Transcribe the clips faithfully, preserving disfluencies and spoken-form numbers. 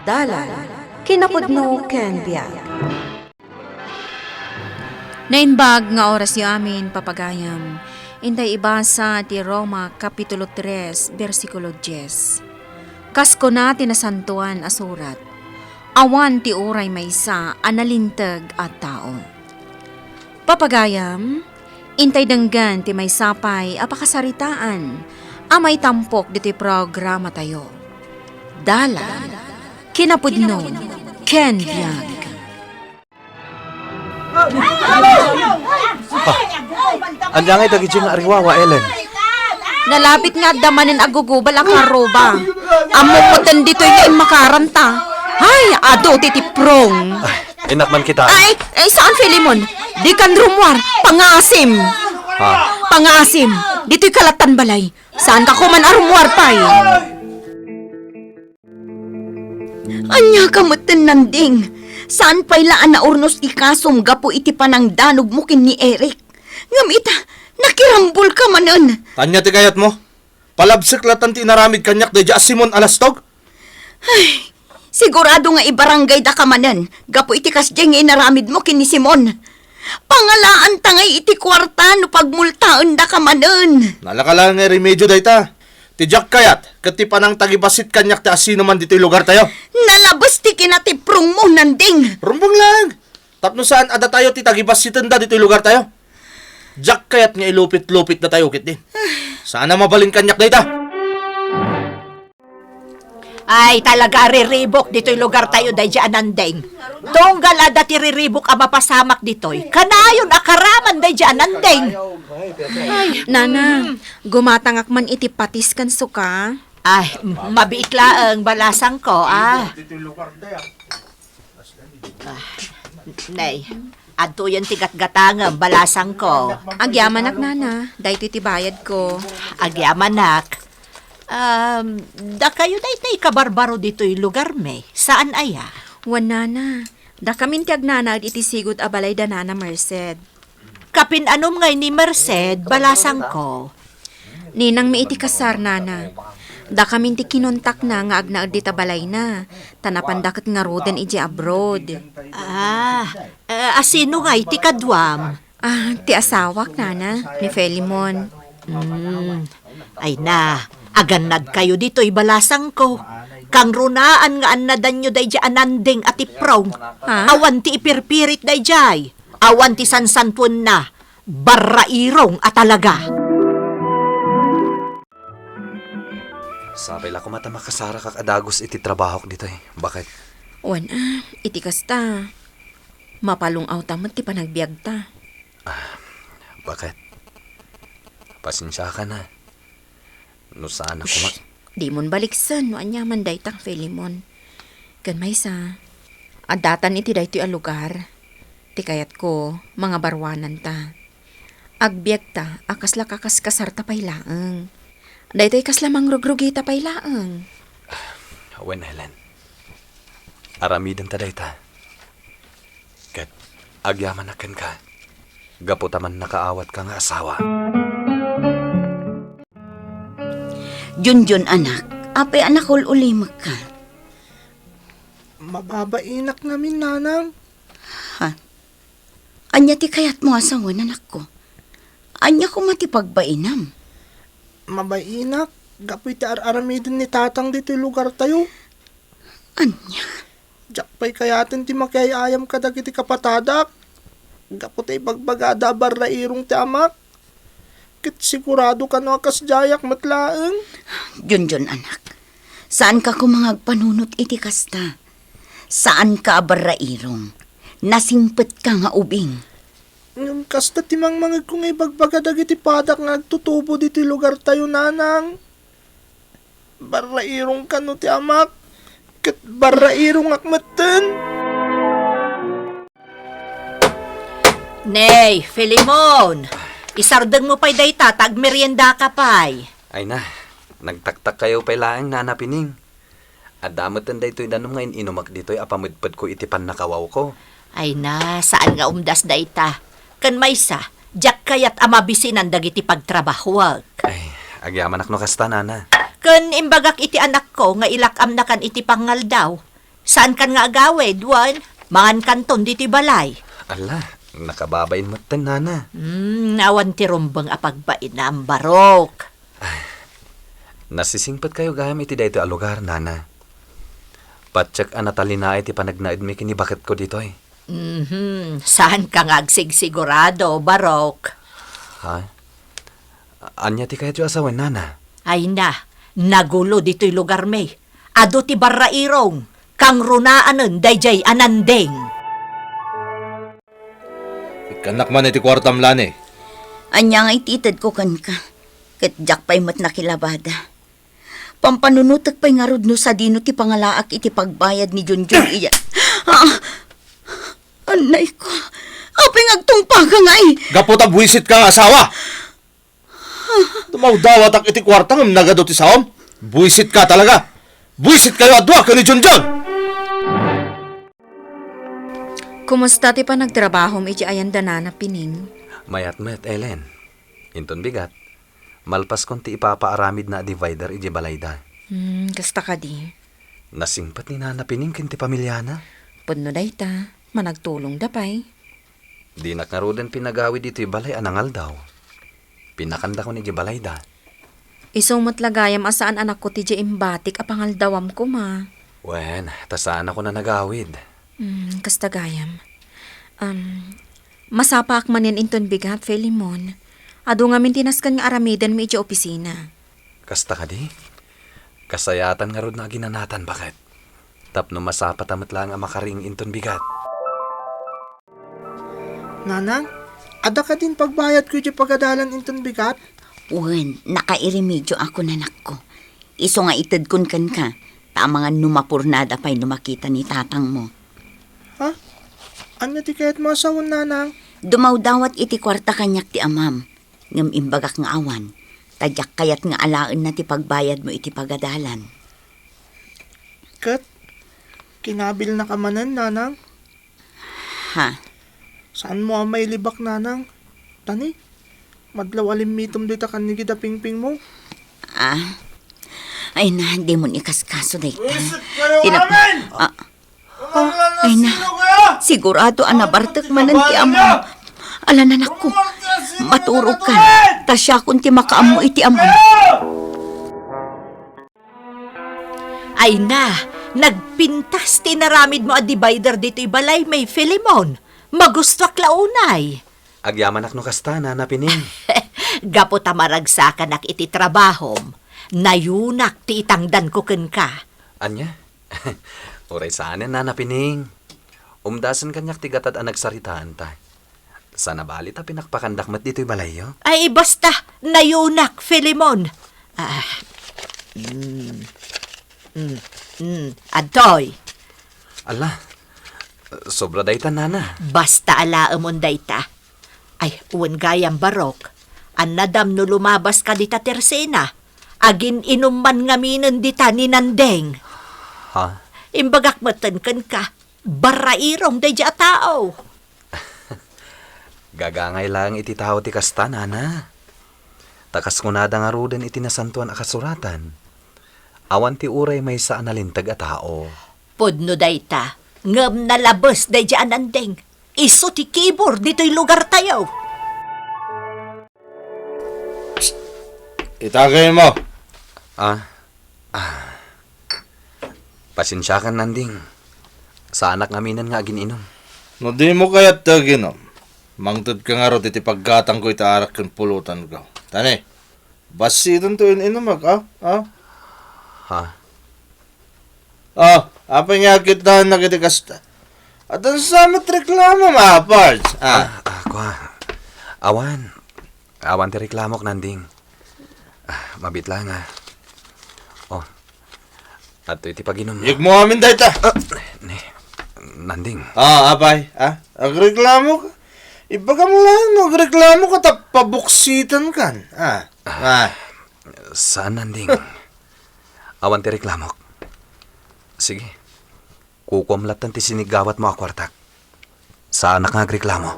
Dalan, kinapudno ken biag. Naimbag nga orasyo amin, papagayam. Intay ibasa ti Roma, Kapitulo tres, bersikulo dies. Kas kuna ti Nasantoan a Surat, "Awan ti uray maysa a nalinteg a tao." Papagayam, intay denggen ti maysa pay a pakasaritaan a maitampok ditoy programatayo. Dalan, kinapudno, ken biag. Ah, ania ngay dagiti nga ariwawa, Ellen? Nalapit nga adda manen a gugubal a karuba. Ammom metten ditoy nga immakaranta. Ay, adu ti tiprong. Ay, innak man kita. Ay, ay, saan, Filemon? Dikan rummuar. Pangaasim. Ha? Pangaasim. Ditoy kalatan balay. Saanka koma a rummuar pay. Ania ka metten, Nanding? Saan pay la a naurnos ti kasom gapu iti panangdanogmo ken ni Eric? Ngem ita, nakirambulka manen. Ania ti kayatmo? Palabsek latan ti inaramid kaniak daydiay a Simon a lastog? Ay, sigurado nga ibarangaydaka manen gapu iti kasdiay nga inaramidmo ken ni Simon. Pangalaanta ngay iti kuarta no pagmultaendaka manen. Nalaka laeng nga remedio dayta. Ti diak kayat, ket ti panangtagibassit kaniak ti asinoman ditoy lugartayo. Nalabes ti kinatiprongmo, Nanding. Rumbeng laeng. Tapno saan a datayo ti tagibassitenda ditoy lugartayo. Diak kayat nga ilupit-lupitdatayo ketdin. Saan a mabalin kaniak dayta. Ay, talaga a riribuk ditoy lugartayo daydiay a Nanding. Tunggal adda ti riribuk a mapasamak ditoy, kanayon a karaman daydiay a Nanding. Ay, Nana, gumatangak man iti patis ken suka. Ay, m-, mabiit laeng, balasangko, ah. Ah, nay, adtoyen ti gatgatangem, balasangko. Agyamanak, Nana. Daytoy ti bayadko. Agyamanak. Um, dakayo daytoy kabarbaro ditoy lugarmi. Saan aya? Wen, Nana. Dakamin ti agnanaed iti sigud a balay da Nana Merced. Kapin-anom ngay ni Merced, balasangko? Ninangmi iti kasar, Nana. Dakamin ti kinontakna nga agnaed dita balayna, ta napanda ket ngaruden idiay abroad. Ah, eh, asino ngay ti kaduam? Ah, ti asawak, Nana, ni Filemon. Hmm. Ay na, agannadkayo ditoy, balasangko. Kangrunaan nga annadanyo daydiay a Nanding a tiprong. Ha? Awan ti ipirpirit daydiay. Awan ti sansantuenna, barrairong a talaga. Sapay la koma ta makasarakak a dagus iti trabahok ditoy, baket. Wen a, iti kasta, mapalung-awta met ti panagbiagta. Ah, baket. Pasensiakan a. No saan a koma- Shh! Dimon baliksen no aniaman dayta, Filemon. Ken maysa, addatan iti daytoy a lugar. Ti kayatko, mangabaruananta. Agbiagta a kasla kakaskasarta pay laeng. Daytoy kasla mangrugrugita pay laeng. Wen, Ellen. Aramidenta dayta. Ket agyamanak kenka, gapu ta mannakaawatka nga asawa. Junjun, anak, apay a nakul-ulimekka? Mababainak ngamin, nanang. Ha? Ania ti kayatmo a sawen, anakko? Ania koma ti pagbainam? Mabainak, gapu iti ar-aramiden ni tatang ditoy lugartayo. Ania? Diak pay kayaten ti makiay-ayam kadagiti kapatadak. Gapu ta ibagbagada a barrairong ti amak. Ket sigurado kano a kasdiayak met laeng. Junjun, anak, saanka koma nga agpanunot iti kasta. Saanka a barrairong. Nasingpetka nga ubing. Ngem kasta ti mangmangegko nga ibagbaga dagiti padak nga agtutubo ditoy lugartayo, nanang. Barrairong kano ti amak, ket barrairongak metten. Nay, Filemon, isardengmo pay dayta ta agmeriendaka pay. Ay na, nagtaktakkayo pay laeng, Nana Pining. Adda metten daytoy danum nga in-inumak ditoy a pamedpedko iti pannakawawko. Ay na, saan nga umdas dayta. Ken maysa, diak kayat a mabisinan dagiti pagtrabahoek. Ay, agyamanak no kasta, Nana. Ken imbagak iti anakko nga ilak-amnakan iti pangaldaw. Saankan nga agawid, wen, mangankanton ditoy balay. Ala, nakababain metten, nana. Hmm, awan ti rumbeng a pagbainam, Barok. Ay, nasisingpetkayo gayam iti daytoy a lugar, nana. Patiek a natalinaay ti panagnaedmi ken ni baketko ditoy. Mhm, saanka nga agsigsigurado, Barok. Ha? Ania ti kayatyo a sawen, nana? Ay na, nagulo ditoy lugarmi. Adu ti barrairong, kangrunaanen daydiay a nanding. Ikkannak man iti kuartam, Lani. Ania nga iti itedko kenka? Ket diak pay met nakilabada. Pampanunotek pay ngarud no sadino ti pangalaak iti pagbayad ni Junjun iya. Ah! Annayko, apay nga agtungpaka ngay? Gapu ta buisitka nga asawa! Dumawdawatak iti kuarta ngem nagadu ti saom. Buisitka talaga. Buisitkayo a dua ken ni Junjun. Kumusta ti panagtrabahom iti ayan da Nana Pining? Mayat met, Ellen. Inton bigat, malpaskon ti ipapaaramidna a divider iti balayda. Hmm, kasta kadi. Nasingpet ni Nana Pining ken ti pamiliana. Pudno dayta, managtulongda pay. Dinak ngaruden pinagawid ditoy balay a nangaldaw. Pinakandakon iti balayda. Isu met la gayam a saan a nakutidiay imbatik a pangaldawam koma. Wen, ta saanakon a nagawid. Hmm, kasta gayam. Um, masapaak manen inton bigat, Filemon. Adu ngamin ti nasken nga aramidenmi iti opisina. Kasta kadi? Kasayatan ngarud nga aginanatan, baket. Tapno masapata met laeng a makariing inton bigat. Nanang, adda kadin pagbayadko iti pagadalan inton bigat? Wen, nakairemedioak, nanakko. Isu nga itedkon kenka, ta amangan no mapurnada pay no makita ni tatangmo. Ha? Ania ti kayatmo a sawen, nanang? Dumawdawat iti kuarta kaniak ti amam, ngem imbagak nga awan, ta diak kayat nga alaenna ti pagbayadmo iti pagadalan. Ket, kinabilnaka manen, nanang? Ha? Saanmo a mailibak, nanang? Tani, madlaw a limmitom dayta kannigid a pingpingmo. Ah. Ay na, dimon ikaskaso dayta. Buisit kayo Tinak-, amin! Ah. Ay na, sigurado a nabartek manen ti amam. Ala, nanakko, maturogkan, ta siakon ti makaammo iti amam. Ay na, nagpintas ti inaramidmo a divider ditoy balaymi, Filemon. Magustuak la unay. Agyamanak no kasta, Nana Pining. Gapu ta maragsakanak iti trabahom, nayunak ti itangdanko kenka. Ania? Uray saanen, Nana Pining. Umdasen kaniak ti gatad a nagsaritaanta. Saan a bali ta pinakpakandak met ditoy balayyo? Ay, basta, nayunak, Filemon. Ah, mm, mm, mm, adtoy. Ala, sobra dayta, nana. Basta alaemon dayta. Ay, wen gayam, Barok. Annadam no lumabaska dita tersena. Agin-inumman ngaminen dita ni Nandeng. Ha? Imbagak metten kenka, barrairong daydi a tao. Gagangay laeng iti tao ti kasta, nana. Ta kas kunada ngaruden iti Nasantoan a Kasuratan, awan ti uray maysa a nalinteg a tao. Pudno dayta, ngem nalabes daydi a Nandeng. Isu ti kibor ditoy lugartayo. Psst! Itagaymo. Ah, ah. Pasensiakan, Nanding. Saanak ngaminen nga agin-inum. No dimo kayat ti aginum, mangtedka ngarud iti paggatangko iti arak ken pulotanko. Tani, bassidento in-inumek, ah? Ah? Ha? Oh, apay nga agkitaennak iti kasta? Adda sa met reklamom, ah, Pards? Ah. Ah, ah, kua. Awan. Awan ti reklamok, Nanding. Ah, mabit la nga. Oh. Adtoy ti paginum. Yegmo amin dayta. Ah, ni, Nanding. Ah, apay, ah? Agreklamo ka? Ibagam lang no agreklamo ka ta pabuksitan kan. Ah, ah. Saan, Nanding. Awan ti reklamok. Sige. Kukuam latta ti siniggawatmo a kuartak. Saanak nga agreklamo.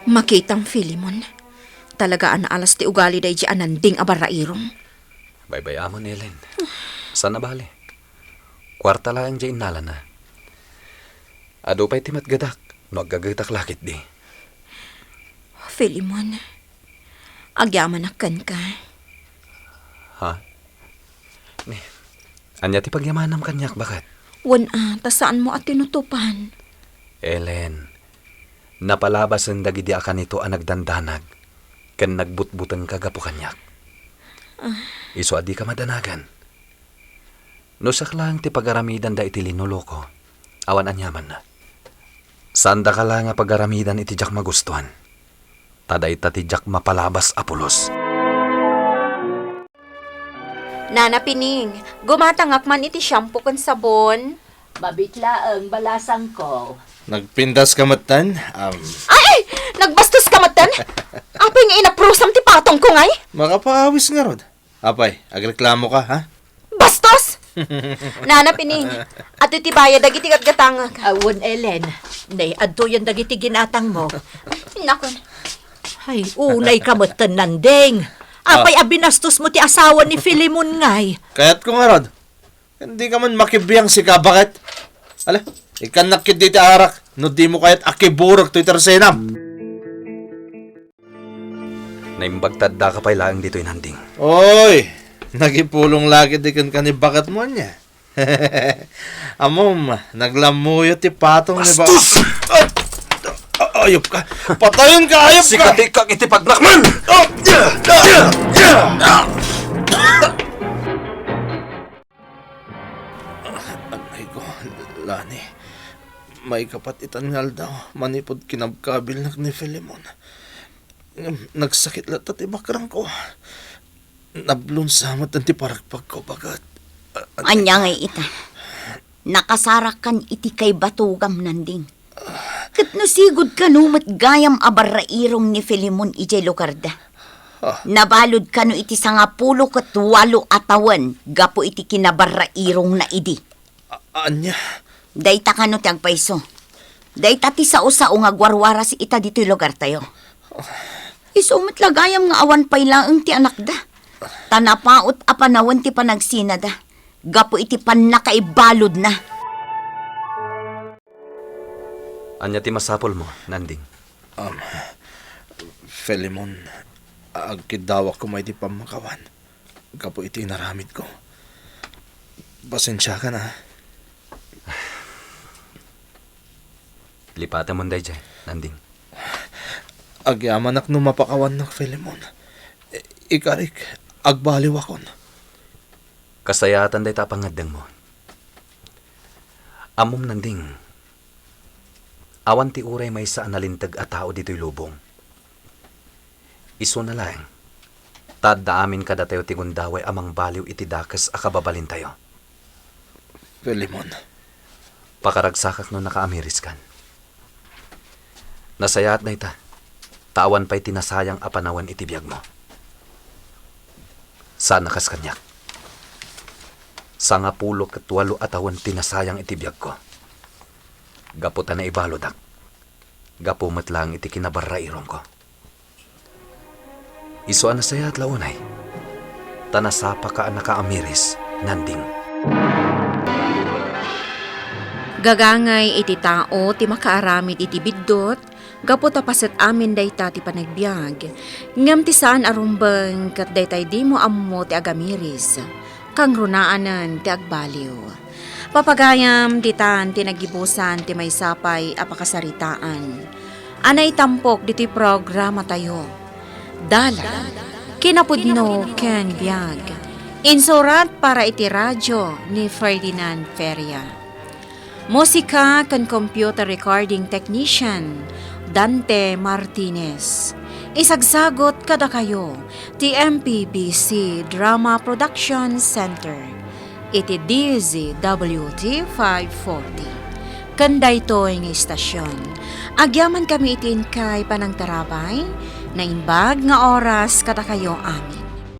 Makitam, Filemon. Talaga a naalas ti ugali daydi a Nanding a barrairong. Baybay-amon, Ellen. Saan a bale. Kuarta laeng diay innalana. Adu pay ti matgedak no aggagetak la ketdi. Filemon, agyamanak kenka. Ha? Ni, ania ti pagyamanam kaniak, baket? Wen a, ta saanmo a tinutopan. Ellen, napalabasen dagidi a kanito a nagdandanag ken nagbutbutengka gapu kaniak. Ah. Isu a dika madanagan. No siak laeng ti pagaramidanda iti linoloko, awan aniamanna. Saandaka laeng a pagaramidan iti diak magustuan, ta dayta ti diak mapalabas a pulos. Nana Pining, gumatangak man iti shampoo ken sabon. Mabiit laeng, balasangko. Nagpintas ka metten? Am. Ay! Nagbastos ka metten? Apay nga inaprusam ti patongko, ngay? Makapaawis ngarud. Apay, agreklamo ka, ha? Bastos! Nana Pining, adtoy ti bayad dagiti gatgatangek. Awan, Ellen. Nay, adtoyen dagiti ginatangmo. Nakon. Ay, unay ka metten, Nanding. Apay a binastos mo ti asawa ni Filemon, ngay? Kayatko ngarud. Dika man makibiang, sika, baket. Ala, ikkannak ketdi ti arak no dimo kayat a kiburek toy tersenam. Naimbag ta addaka pay laeng ditoy, Nanding. Oy, nagipulong la ketdi kenka ni baketmo ania. Ammom, naglammuyo ti patong ni ba- Bastos! Ah, ayop ka. Patayenka, ayop ka. Sikatikak iti pagnakman! Ah, ah, ah, ah. Agayko, Lani. Maikapat itan nga aldaw manipud kinabkabilnak ni Filemon. Ngem nagsakit latta ti bakrangko. Nablunsa met ti paragpagko, baket. A-, ania ngay ita? Nakasarakkan iti kaibatogam, Nanding. Ket no sigud kano met gayam a barrairong ni Filemon idiay lugarda. Ah. Nabalud kano iti sangapulo ket walo a tawen gapu iti kinabarrairongna idi. A-, ania? Dayta kano ti agpayso. Dayta ti sao-sao nga agwarwaras ita ditoy lugartayo. Isu met la gayam nga awan pay laeng ti anakda. Ta napaut a panawen ti panagsinada gapu iti pannakaibaludna. Ania ti masapulmo, Nanding? Um, Filemon, agkiddawak koma iti pammakawan gapu iti inaramidko. Pasensiakan, a. Lipatemon daydiay, Nanding. Agyamanak no mapakawannak, Filemon. I-, ikarik, agbaliwakon. Kasayaatan dayta a pangngeddengmo. Ammom, Nanding, awan ti uray maysa a nalinteg a tao ditoy lubong. Isuna laeng, ta adda amin kadatayo ti gundaway a mangbaliw iti dakes a kababalintayo. Filemon. Pakaragsakak no nakaamiriskan. Nasayaat dayta, ta awan pay ti nasayang a panawen iti biagmo. Saan a kas kaniak. Sangapulo ket walo a tawen ti nasayang iti biagko. Gapu ta naibaludak. Gapu met laeng iti kinabarrairongko. Isu a nasayaat la unay, ta nasapaka a nakaamiris, Nanding. Gagangay iti tao ti makaaramid iti biddut, gapu ta paset amin dayta ti panagbiag, ngem ti saan a rumbeng ket daytay dimo ammo ti agamiris. Kangrunaanen ti agbaliw. Papagayam, ditan ti naggibusan ti maysa pay a pakasaritaan a naitampok ditoy programatayo. Dalan, kinapudno ken biag. Insurat para iti radyo ni Ferdinand Feria. Musika ken computer recording technician, Dante Martinez. Isagsagot kadakayo ti M P B C Drama Production Center iti D Z W T five forty. Ken daytoy nga istasyon, agyamankami iti inkay panangtarabay, naimbag nga oras kadakayo amin.